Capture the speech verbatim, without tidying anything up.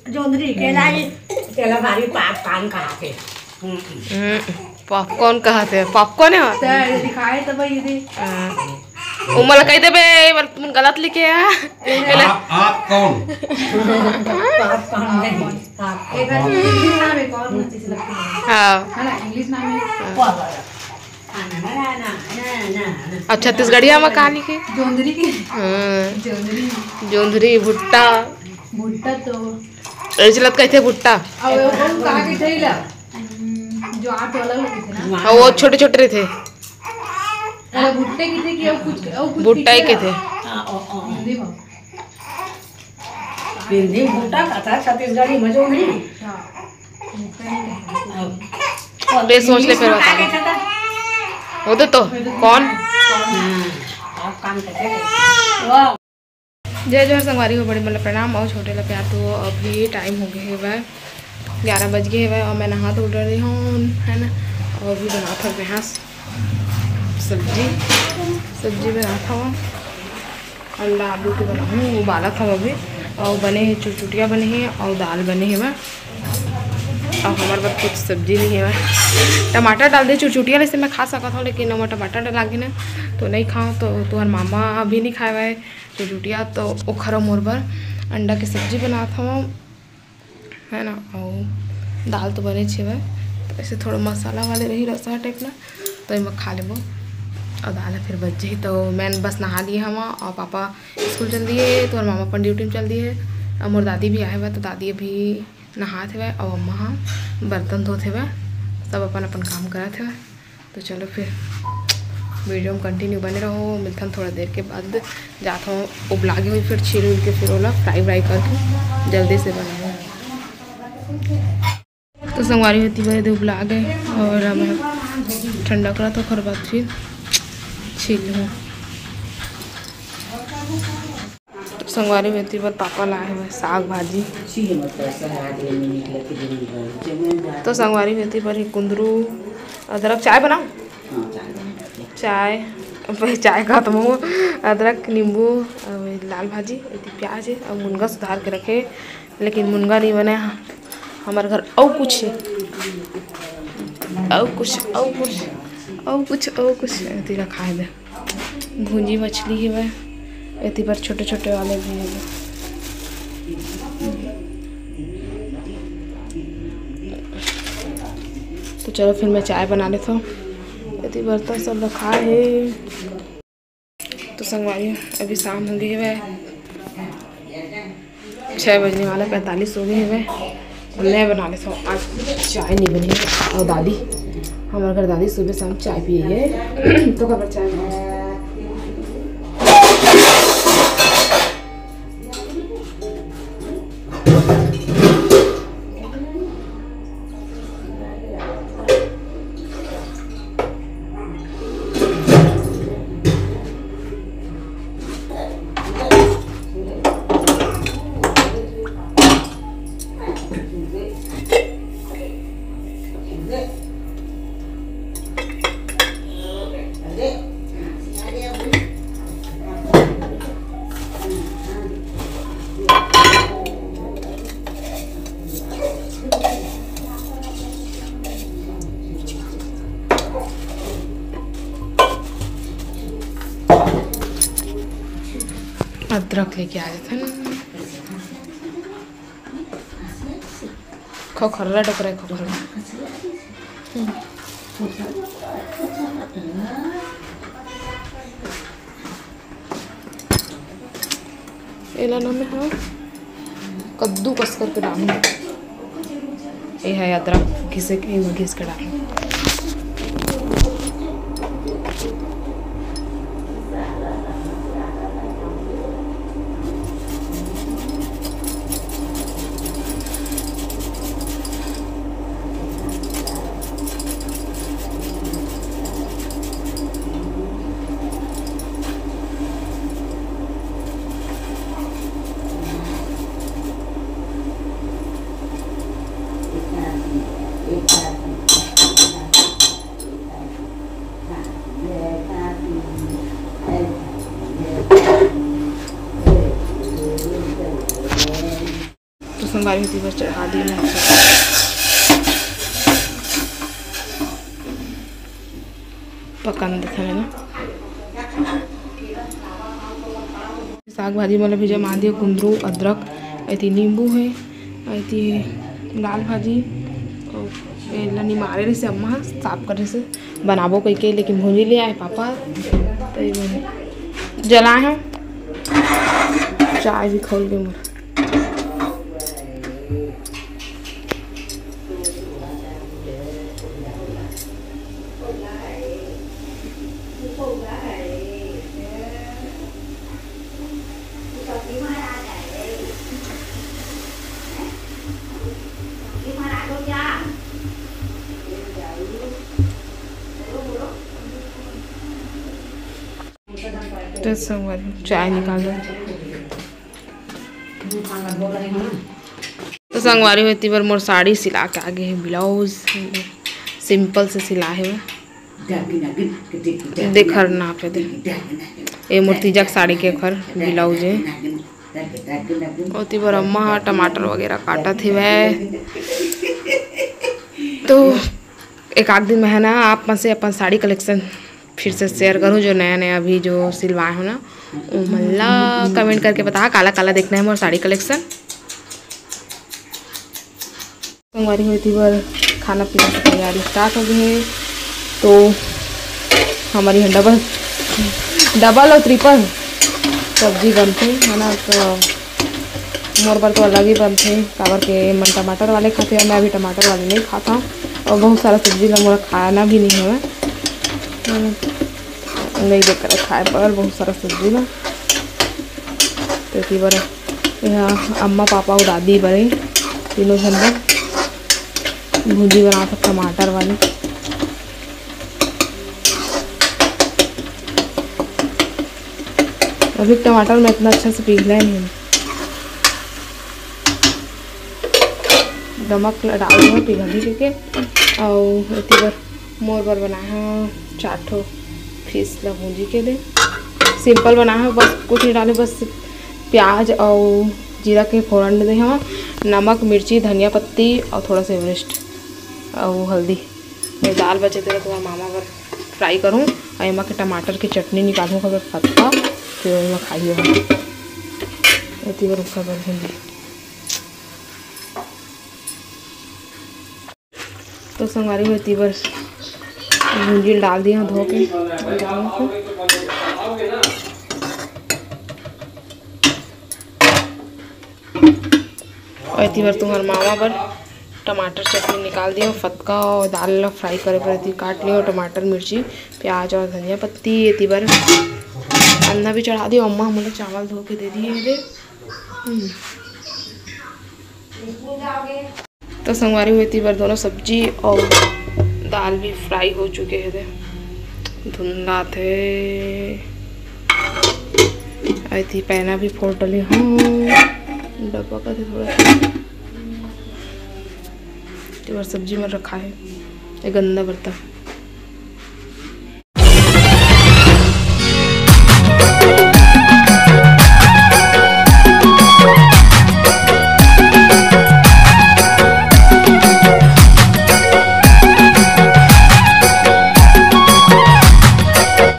जोंधरी केला ही, केला भारी पाप पान कहा के। हम्म। हम्म, पॉपकॉर्न कहा थे? पॉपकॉर्न है? तो दिखाए तो भाई दे। हाँ। उमल कह देबे, ये बार तुम गलत लिखे है। आप, आप कौन? पाप पान नहीं। आप एक बार इंग्लिश नाम है, कौन चीज लगती है? हाँ। है ना, इंग्लिश नाम है। वाह, वाह, वाह। अब छत्तीसगढ़िया में कहा लिखे? जोंधरी के। हाँ। जोंधरी। जोंधरी, भुट्टा। भुट्टा तो। ऐसे लत कहते भुट्टा। अब वो कौन कहा के थे ला? हम्म, जो आठ वाला लोग थे ना। हाँ, वो छोटे छोटे रहे थे। अरे भुट्टे की थे कि वो कुछ, वो कुछ भुट्टा ही के थे। हाँ, ओ, ओ। हिंदी में। हिंदी भुट्टा कहता है, छत्तीसगढ़ी में जोंधरी। हाँ। फिर सोच ले, फिर बता दो। वो तो, तो कौन? हाँ, आप काम करते हैं। वाह। जय जोहार संगवारी हो, बड़े मन ला प्रणाम और छोटे ला प्यार। तो अभी टाइम हो गए है भाई, ग्यारह बज गए है भाई, और मैं नहा धो डरे हूँ, है ना। और अभी बनात हूँ भैंस सब्जी, सब्जी बनात हूँ, अंडा आलू के बनाहूँ, उबालत हूँ अभी। और बने है चुरचुटिया बने है और दाल बने है भाई। और हमारे पास कुछ सब्जी नहीं है भाई। टमाटर डाल दे चुरचुटिया, जैसे मैं खा सकत हूँ, लेकिन ओमा टमाटर डाल के ना तो नहीं खाओ। तो तुहर मामा अभी नहीं खाए भाई चुरचुटिया, तो ओखर मोर बर अंडा के सब्जी बनात हूँ, है ना। और दाल तो बने छे भाई, तो ऐसे थोड़ा मसाला वाले रही रसा टाइप ना, तो एमा खा लेबो। और दाल फिर बच जाही, तो मैं बस नहा लिए हवा और पापा स्कूल चल दिए, तो मामा अपन ड्यूटी में चल दिए। और मोर दादी भी आए हुआ, तो दादी अभी नहात हेवय अउ अम्मा ह बर्तन धोत हेवय। सब अपन अपन काम करत हेवय। तो चलो फिर वीडियो में कंटिन्यू बने रहो, मिलथन थोड़ा देर के बाद। जात हूँ उबला गे होही, फिर छील उल के फिर ओला फ्राई व्राई करके जल्दी से बनाऊँ। तो संगवारी होती बर एदे उबला गे और अब ठंडा करत ओखर बाद फिर छील लूँ। तो संगवारी मेथी बर पापा लाए हुए साग भाजी। तो संगवारी मेथी बर ही कुंदरू, अदरक, चाय बनाओ। चाय, भाई चाय का तो मुँह, अदरक, नींबू, अउ लाल भाजी, एती प्याज है और मुनगा सुधार के रखे, लेकिन मुनगा नहीं बने। हमारे घर और कुछ है, और कुछ, और कुछ, और कुछ, और कुछ एती रखा है। भूंजी मछली हेवय, एती बर छोटे-छोटे वाले भी हेवय। तो चलो फिर मैं चाय बना लेथव। एती बर्तन सब रखा है। तो संगवारी, अभी शाम हो गई है, छः बजने वाला, पैंतालीस हो गए हैं। मैं बना लेता हूँ आज, चाय नहीं बनी है। और दादी, हमारे घर दादी सुबह शाम चाय पिए है। तो कब चाय बनाओ? अदरक लेके आ जाते हैं। खोखर्रा डोकरा है, खोखर्रा। हम्म। एला ना मैं, हाँ, कद्दू कस करके डालूँ। ये है अदरक घिसे के, ये घिस के डालूँ। तो संगवारी हो, एती बर चढ़ा दिए मैं। पकन देथे ना। साग भाजी मन ल भी जमा दिए, कुंदरू, अदरक, एती नींबू हे, एती लाल भाजी, अउ एला निमारे रहिसे अम्मा ह, साफ करे से बनाबो कहिके, लेकिन भूंजी ले आए पापा, त ये जलाए हे। चाय भी खोल के मोर तो संगवारी, चाय निकाल दो। तो संगवारी हो, एती बर मोर साड़ी सिला के आगे हे, ब्लाउज simple से सिला हे, देखर नाप हे दे। ए मोर तीजा के साड़ी के ओखर ब्लाउज हे। ओती बर अम्मा ह टमाटर वगैरह काटत हेवय। तो एक आध दिन में है ना, आप मन से अपन साड़ी collection फिर से share करूँ, जो नया नया अभी जो सिलवाए हो ना, ओ मन ला comment करके बता, काला काला देखना है मोर साड़ी collection। संगवारी हो, एती बर खाना पीना की तैयारी start हो गई है। तो हमर यहाँ double, double और triple सब्जी बनथे, है ना। तो मोर बर तो अलग ही बनथे, काबर के मन टमाटर वाले खाथे और मैं भी टमाटर वाले नहीं खाता हूँ। और बहुत सारा सब्जी ला मोला खाना भी नहीं है, नहीं देख कर खाए बर बहुत सारा सब्जी ला। तो एती बर यहाँ अम्मा, पापा और दादी बरे तीनों झन बर भुंजी बनात हव टमाटर वाली। अभी टमाटर में इतना अच्छा से पिघला ही नहीं, नमक ल डाल देना पिघलही के। और एती बर मोर बर बनाए हव चार ठो fish ला भूंजी के दे। Simple बनाए हव, बस कुछ नहीं डाले, बस प्याज और जीरा के फोरन दे हव, नमक, मिर्ची, धनिया पत्ती और थोड़ा सा Everest और हल्दी। ये दाल बचे तेला तुम्हार मामा बर fry करूँ और एमा के टमाटर के चटनी निकालूँ, ओकर फतका, फिर ओमा खाइए हम। एती बर ओकर बर भिंडी। तो संगवारी हो, एती बर भुंजी ल डाल दिए हव धो के। और एती बर तुम्हार मामा बर टमाटर चटनी निकाल दिए हव, फतका और दाल ला fry करे बर एती काट लिए हव, टमाटर, मिर्ची, प्याज और धनिया पत्ती। एती बर अंडा भी चढ़ा दिए हव, अम्मा मोला चावल धो के दे दिए हे। हम्म। तो संगवारी हो, एती बर दोनों सब्जी और दाल भी fry हो चुके हे। दे धुंधलात हे। एती पैना भी फोड़ डले हव, डब्बा का थे थोड़ा सा। एती बर सब्जी मन रखा हे, ये गंदा बर्तन।